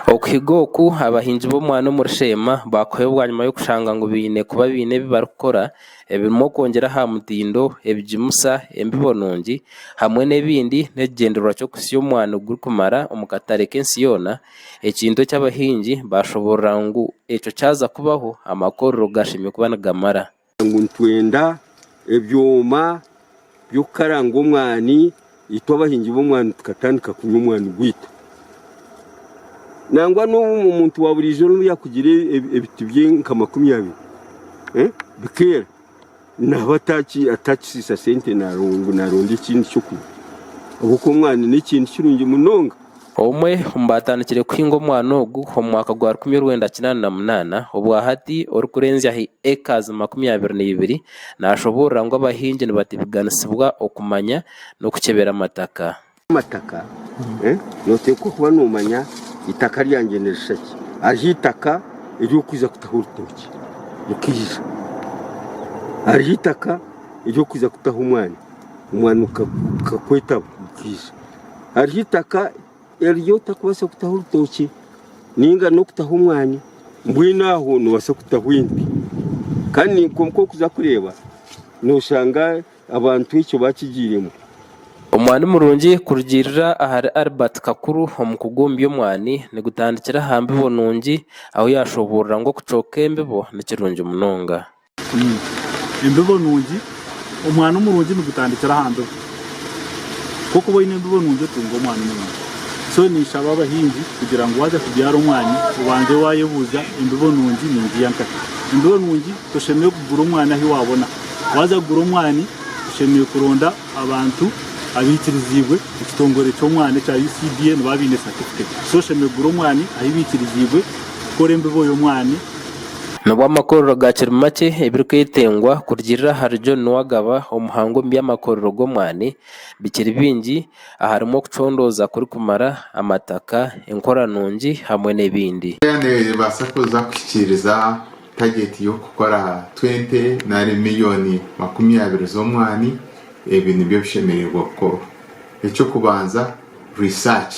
Okuhiga oku abahingi b'omwani omuri Sheema baakuhayo bwanyima y'okushanga ngu baine kuba baine ebi barikukora ebirimu okwongyera aha mutindo, ebigimusa, embibo nungi hamwe n'ebindi n'ekigyendererwa ky'okuhitsya omwani gurikumara omu katare k'ensi yoona ekintu eki abahingi baashoboorora ngu ekyo kyaza kubaho amakorero gashemereire kuba nigamara. Ngu nitwenda ebyoma by'okukaranga omwani, itwe abahingi b'omwani tukatandika kunywa omwani gwaitu. Nangwa n'obu omuntu wa buriijo n'obu yaakugira ebiti bye nka 20 bikeera, naaba atakisiisa sente ngu naaronda ekindi ky'okunywa ahabw'okuba omwani n'ekintu kirungi munonga. Omwe omu baatandikire kuhinga omwani ogu omu mwaka gwa 1988, obwahati orikurenzya ahi acres 22, naashoboorora ngu abahingi nibatebeganisibwa okumanya n'okukyebera amataka. Amataka, nooteekwa kuba noomanya eitaka ryangye nirishusha ki. Hariho eitaka ery'okwija kutaho orutookye rukaija, hariho eitaka ery'okwija kutaho omwani, omwani gukakwetaba gukaija. Hariho eitaka eri otarikubaasa kutaho orutookye nainga n'okutaho omwani mbwenu aho noobaasa kutaho ente kandi kwonka okuza kureeba nooshanga abantu ekyo bakigiiremu. Omwani murungi kurugiirira ahari Albert Kakuru omukugu omu by'omwani nigutandikira aha mbibo nungi ahu yaashoboorora ngu okucooka embibo ni kirungi munonga. Embibo nungi, Omwani omurungi nigutandikira aha mbibo. Ku okuba oine embibo nungi otunga omwani murungi. So ninshaba abahingi kugira ngu waaza kubyara omwani obanze waayebuuza embibo nungi ningiiha nkahi. Embibo nungi toshemereire kugura omwani ahu waabona. Waaza kugura omwani oshemereire kuronda abantu abaikiriziibwe ekitongore ky'omwani ekya UCDA nibaba baine certificate. So oshemereire kugura omwani ahu baikiriziibwe kukora embibo y'omwani. N'obu amakorero gakiri makye, ebirikwetengwa kurugiirira ahari John Nuwagaba, omuhangu omu by'amakorero g'omwani, bikiri bingi aharimu okucondooza kurikumara, amataka, enkora nungi hamwe n'ebindi. Neebaasa kuza kuhikiiriza tageti y'okukora twente nari miriyoni 20 z'omwani, ebi nibyo bishemereirwe kukorwa. Eky'okubanza, research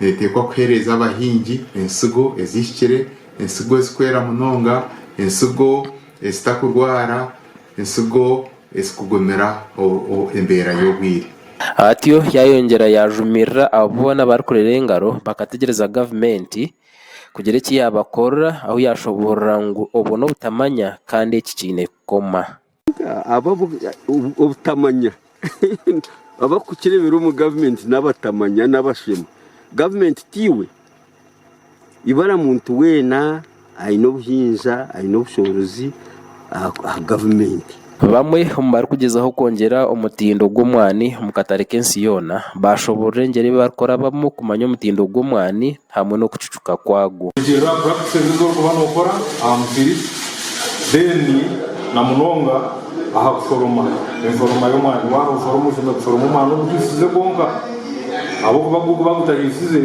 neeteekwa kuheereza abahingi ensigo ezihikire, ensigo ezikwera munonga, ensigo ezitakurwara, ensigo ezikugumira embeera y'obwire. Atyo yaayongyera yaajumirira abo boona abarikurera engaro bakategyereza gavumenti kugira eki yaabakorera ahu yaashoboorora ngu obwo n'obutamanya kandi eki kiine kukoma. Obutamanya abarikukireebera omu gavumenti n'abatamanya n'abashema. Gavumenti tiiwe, ibara muntu weena aine obuhinza, aine obushoboorozi aha gavumenti. Bamwe omu barikugyezaho kwongyera omutindo gw'omwani omu katare k'ensi yoona baashoboorora engyeri ei barikurabamu kumanya omutindo gw'omwani hamwe n'okucucuka kwagwo. Kurugiirira aha practices ezi orikuba nokora aha musiri then na munonga aha kushoroma, enshoroma y'omwani. Waaba noshoroma oshemereire kushoroma omwani oguhiisize gwonka ahabw'okuba gukuba gutahiisize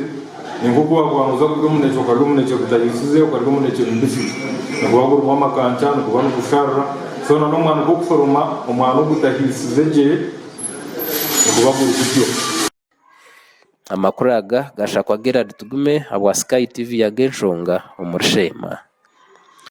ni nk'oku waakuba nooza kurya omunekye okarya omunekye gutahiisize okarya omunekye mubisi. Niguba gurimu amakanca, niguba nigusharira. So na n'omwani gw'okushoroma omwani ogutahiisize gye niguba guri gutyo. Amakuru aga gashakwa Gerald Tugume ahabwa Sky TV Ag'enshonga omuri Sheema.